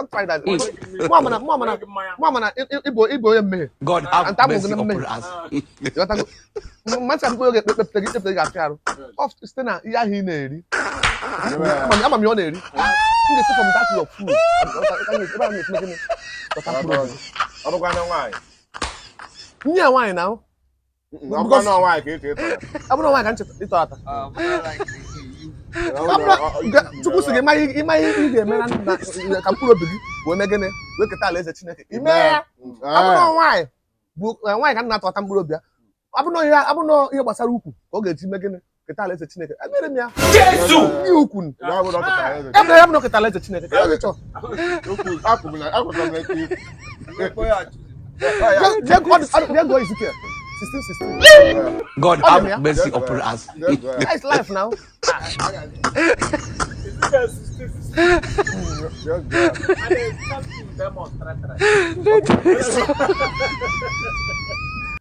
Don't try that. Mụ ama na ịbụ onye mmehie. God have And that was mercy gonna upon make- us. Ịghọtago? Mmasị akwụkwọ oge ekpepụta gị ekpepụta gị ga-afịa arụ. Ọ site na ihe ahụ ị na-eri. Ama m ihe ọ na-eri. M ga-esi from that your food. Ebe a na-esi gịnị? Dọta mkpụrụ obi. Ọ bụkwa na nwaanyị. Nye ya nwaanyị na Ọ bụkwa na nwaanyị ka ị chọrọ ịtọrọ. Ọ bụrụ nwaanyị ka m cheta ịtọ ata. Chukwu sị gị ịma ihe ị ga-eme na ka mkpụrụ obi gị wee mee gịnị, wee keta alaeze Chineke. Ime ya. Ọ bụrụ nwaanyị bụ nwaanyị ka m na-atọta mkpụrụ obi ya. Ọ bụrụ ihe gbasara ukwu ka ọ ga-eji mee gịnị, keta alaeze Chineke. Emere m ya. Nye ukwu. Ebe ya bụ na keta alaeze Chineke. Ka ọ chọọ. Jee gụọ Ezekiel 16:16. God Ọ dị m have ya. mercy upon us. That is life now.